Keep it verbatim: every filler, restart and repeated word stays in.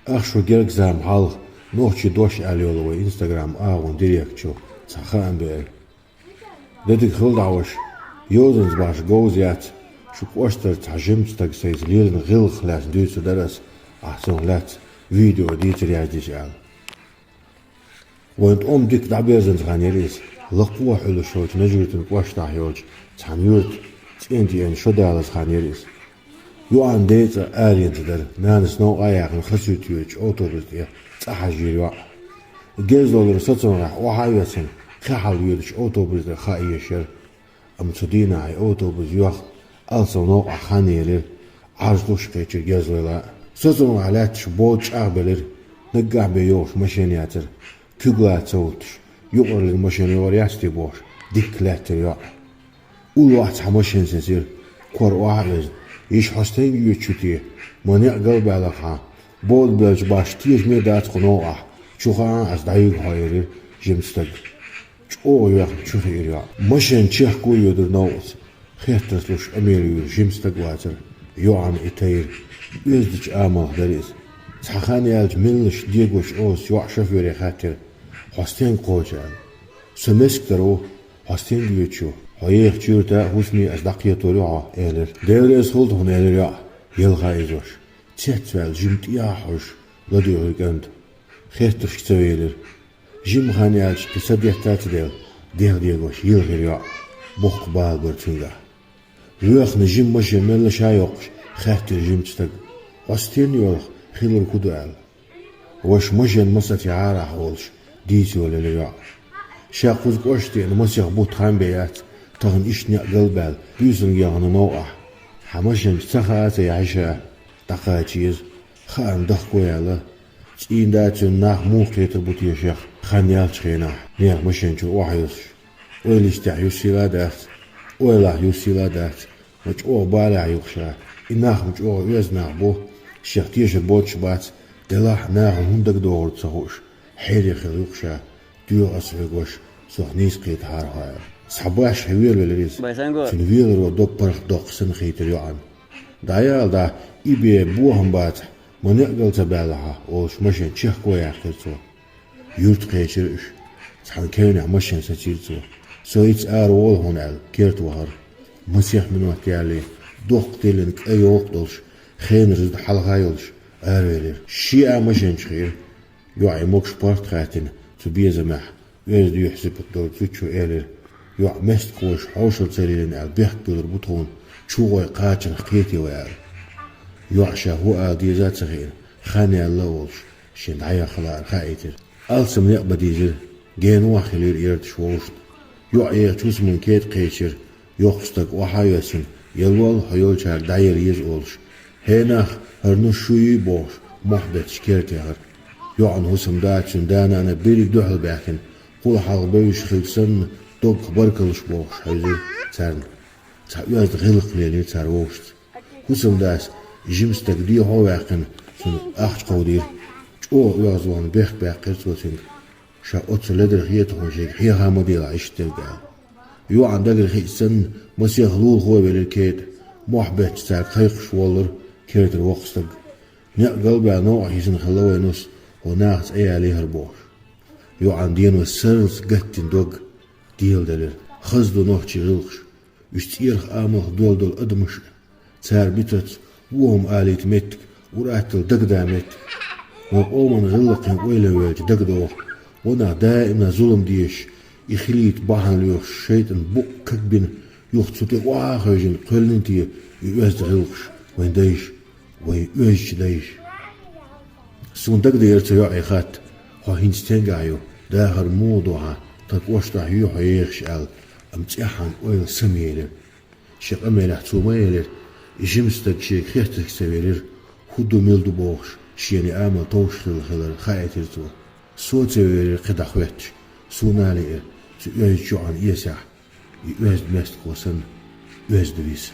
Ах, шу герга зама хьалха нохчий дош аьлла йолу вай Instagram агӀон директ чу цхьа хаам беара. Дедиг хила дӀа ваша, йозанца баш говза яц, шу кӀоштара цхьа жимачу стага сайца лелийна гӀиллакх лаьцна дуьйцур дара ас, ахь цунах лаьцна видео дийцар яздича аьлла. Вайн тӀом дика дӀаберзанца хан яра иза. Лакхо а хьуьлуш йолчу Нажи-Юьртан кӀоштахь йолчу цхьана юьрта цӀен тӀена шо далаза хан яра иза. ЙоӀан ден цӀа аренца дара, нанас новкъа а яьккхина Хасуьйтта йоьдучу автобус тӀе цӀа хьажийра йоӀ. Геза лолара сацамгӀехь охьа а оьцна, кхин хьалха йоьдучу автобус тӀера хаа езаш яра. Амма цу дийнахь и автобус йоьхна алсам новкъахь хан елира, Ӏаржлуш кхечира гезалойла а. СацамгӀа лаьтташ бода чӀагӀбелира, наггахь бен йогӀуш машен яцара, куьг лаца ца хӀуттуш, юкъараллин машен йогӀур яц те бохуш, дикка лаьттира йоӀ. Уллохь цхьа машен сецира, кор охьа а везна, йиш хьо стенга йоьдуш ю те, ма некъ галбаьлла хьан, бода белча баш тешаме дац кху новкъахь, чу хаахь ас дӀаюьгу хьо, элира жимачу стага. ЧӀогӀа йоьхна чу хиира йоӀ. Машен чехка а йоьдура новкъаца. Хеттарш луш къамел йоьду жима стаг вацара, йоӀана и тайра. Оьздачу амалх дара иза. Цхьа хан яьлча меллаша дегош оцу йоӀа шофере хаьттира: «Хьо стенга кхочу?» — аьлла. «Со Мескатара ву». «Хьо стенга йоьдуш ю?» «Хьо ехачу юьрта а, хӀусаме а ас дӀакхетор ю хьо», — элира. «Дела реза хуьлда хьуна», — элира йоӀа, елха а изош. Цецваьлла жима тӀехьа а хьожуш, ладуьйгӀира кӀанта. Хеттаршка ца велира. Жима хан яьлча кхин са детта а ца делла, дегӀ дегош йилхира йоӀ, боккха бала бара цуьнгахь. Воьхна жима машен мелла ша йоккхуш, хаьттира жимачу стага: «Хьо стенна йолу, хилларг хӀун ду?» — аьлла. «Ваша машен масех яхьара ахь», — олуш, дийца йолаелира йоӀ. Ша кхуза кӀоштан масех бутт хан бен яц, тахана иштта некъ галбаьлла, буьйсанна гехна новкъахь. Хьан машен чу ца хаа а ца яхьа ша, дӀакхача еза, хаам дахко яьлла. ЦӀийнда цуьнан нах муха кхетар бу те шех, хан яьллачу хенахь, нехан машен чуьра охьаюссуш? Ойла йистехь юссийла а дац, ойлахь юссийла а дац, ма чӀогӀа балехь ю-кх ша. И нах ма чӀогӀа оьзда нах бу, шех тешар боцуш бац, делахь а нахана хӀунда дагадогӀург ца хууш, хьере хилла ю-кх ша, доьху ас хьоьга, ваша, сох нийса кхетахьара хьо, аьлла. Цхьа башха велавелира иза. Цуьнан веларо дог паргӀатдоккху санна хийтира йоӀана. ДӀаяла, дӀа, и бен бохам бацахь, ма некъ гал ца баьлла хьан, олуш машен чехка а яьккхира цо. Юьрта кхечира уьш. Цхьана кевнехь машен сацийра цо. Со ица араволу хьуна аьлла, керта вахара. Масех минот ялале, доккха тиллина кӀайн йовкъа долуш, хенара зуда хьалха йолуш, аравелира. Шен а машен чу хиира. ЙоӀе могуш паргӀат хаьттина цу безамехь, оьзда юьхь-сибат долчу зудчо элира: «ЙоӀ, меттигаш хьошалла ца лелийна аьлла, бехк буьллур бу тхуна, чу гӀой кхачанах кхете вай», — аьлла. ЙоӀ ша хӀун ала деза а ца хиъна, хан яьлла а волуш, шен дӀаяхха лаара хаийтира. Алсам некъ бан дийзира, генахь хилира эрташ вовшашна. ЙоӀ ехачу хӀусаман кета кхечира, йоккха стаг охьа а йоьссина: «Ялвал, хьо йолчаьрга дӀаела еза», — олуш. «ХӀей нах, хӀара нус шу юй?» — бохуш, мохь бетташ керта яхара. ЙоӀан хӀусамда а, цуьнан да-нана а берриг дуьхьал баьхкина, кхул хьалха бевзаш хилча санна, доггах баркаллаш бохуш хьевзира царна. Цхьа оьзда гӀиллакх лелийра цара вовшашца. ХӀусамдас жима стаг дехьо а ваьккхина, цунна ахча кховдийра. ЧӀогӀа оьгӀазвахана бехк баьккхира цо цуьнга. Ша оццул ледара хета хьуна шега, хьеха ма делахь иштта дерг аьлла. ЙоӀан дагара хиъча санна, масех лулахо а велира кета, мохь бетташ цаьрга кхайкхаш воллура кертара воккха стаг. Некъ галбаьлла новкъахь йисина хилла вайн нус, хӀокху наха цӀе ялийхьара бохуш. ЙоӀан денош сарлас гаттина дог деладелира. Хаза ду нохчийн гӀиллакхаш. Уьш цӀерах, амалх долу долу адамаш а. Цара битарца вон хӀума алийта меттиг, ур-атталла дагадаа меттиг. Вайн къоман гӀиллакхийн ойла велча дагадогӀу, ванах даимна зулам дезаш, и хилийта бахьана лоьхуш шайтӀан букъ кагбина, юха цу тӀе охьа а хевшина кхоьллина те и оьзда гӀиллакхаш, вайн дайша, вайн оьздачу дайша. Суна дагадеара цу йоӀе хатта: «Хьо хӀинца стенгахь ю, дахар муха ду хьан, тхан кӀоштахь юй хьо ехаш?» — аьлла, амма цӀеххьана ойла самаелира. Шен къамелехь цо ма элира, и жима стаг шега хеттарг ца велира, хӀун ду, мила ду бохуш, шена и амал товш хилла хилар хаийтира цо. Со а ца велира кхидӀа хоьттуш, суна а лиира, цу оьздачу йоӀана эсехь, и оьзда меттигхо санна, оьзда виса.